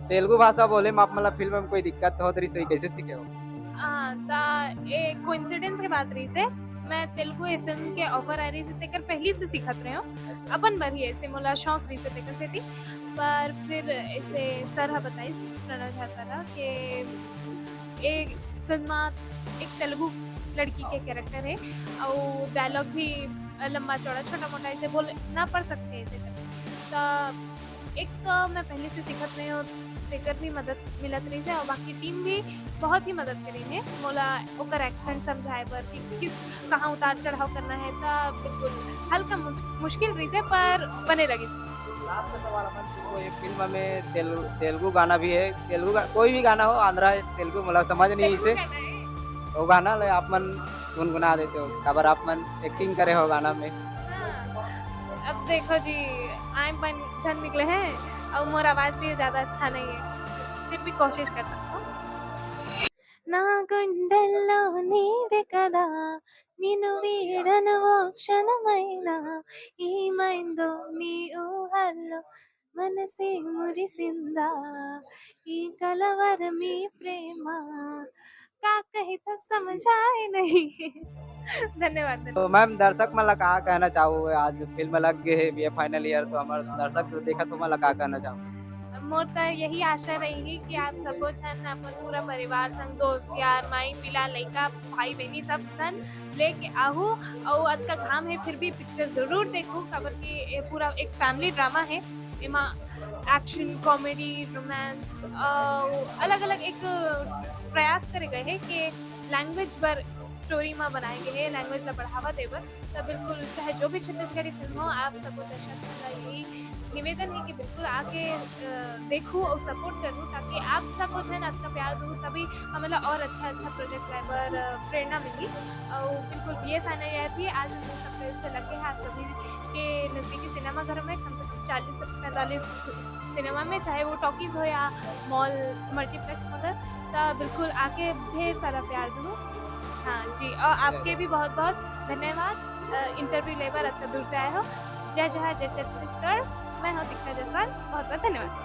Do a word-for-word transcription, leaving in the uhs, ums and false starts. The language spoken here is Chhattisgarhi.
तेलुगु भाषा बोले में आप मन ला फिल्म में कोई दिक्कत होत रहिस होही, कैसे सीखे हो? हाँ, त ए कोइंसिडेंस के बात रहिस हे। मैं तेलुगु ए फिल्म के ऑफर आ रहिस हे तेकर पहली से सीखत रहे हो, अपन बर ही ऐसे मोला शौक रहिस हे तेकर सेती। पर फिर ऐसे सर ह बताइस, प्रणव झा सर ह, के ए फिल्म मा एक तेलुगु लड़की के कैरेक्टर है और डायलॉग भी लंबा चौड़ा छोटा मोटा ऐसे बोलना पड़ सकते हैं ऐसे करके। तो एक तो मैं पहले से सीखत नहीं हूँ, तेकर भी मदद मिलत रही है और बाकी टीम भी बहुत ही मदद करी है मोला ओकर एक्सेंट समझाए बर कि किस कहाँ उतार चढ़ाव करना है। तो बिल्कुल हल्का मुस, मुश्किल रही है पर बने लगी। लास्ट सवाल अपन को, ये फिल्म में तेलुगु, तेलुगु गाना भी है, तेलुगु गा, कोई भी गाना हो, आंध्रा है, तेलुगु, मतलब समझ नहीं इसे, वो गाना ले आप मन गुनगुना देते हो, काबर आप मन एक्टिंग करे हो गाना में। अब देखो जी, आए बन झन निकले हैं और मोर आवाज भी ज्यादा अच्छा नहीं है, फिर भी कोशिश कर सकता हूँ। నా గుండెల్లో నీవే కదా, నిన్ను వీడను ఓ క్షణమైనా, ఏమైందో నీ ఊహల్లో మనసే మురిసిందా, ఈ కలవరమే ప్రేమ, का कही था समझ आए नहीं। धन्यवाद। तो मैम, दर्शक मन ला का कहना चाहू, आज फिल्म लग गए है, बी ए फाइनल ईयर, तो हमारे दर्शक जो देखा तो मन ला का कहना चाहू? मोर त यही आशा रही कि आप सबो झन अपन पूरा परिवार संग, दोस्त यार, माई पिला, लइका, भाई बहनी सब झन लेके आहू और अतका घाम है फिर भी पिक्चर जरूर देखू, काबर कि ये पूरा एक फैमिली ड्रामा है। एमा एक्शन, कॉमेडी, रोमांस, अलग अलग एक प्रयास करे गए है कि लैंग्वेज बर स्टोरी मा बनाए गए है, लैंग्वेज ला बढ़ावा दे बर। तो बिल्कुल चाहे जो भी छत्तीसगढ़ी फिल्म हो, आप सबो दर्शक मन ला यही निवेदन है कि बिल्कुल आके अ, देखू और सपोर्ट करू, ताकि आप सबो झन अतना प्यार दू, तभी हमन ला और अच्छा अच्छा प्रोजेक्ट लाए बर अ, प्रेरणा मिली। और बिल्कुल बी ए फाइनल ईयर भी आज हम सबके से लगे हैं, आप सभी के नजदीकी सिनेमा घर में कम से कम चालीस से पैंतालीस सिनेमा में, चाहे वो टॉकीज हो या मॉल, मल्टीप्लेक्स वगैरह, तो बिल्कुल आके ढेर सारा प्यार दू। हाँ जी, और आपके भी बहुत बहुत धन्यवाद इंटरव्यू लेबर अतना दूर से आए हो। जय जोहार, जय छत्तीसगढ़। मैं हूँ दीक्षा जायसवाल, बहुत बहुत धन्यवाद।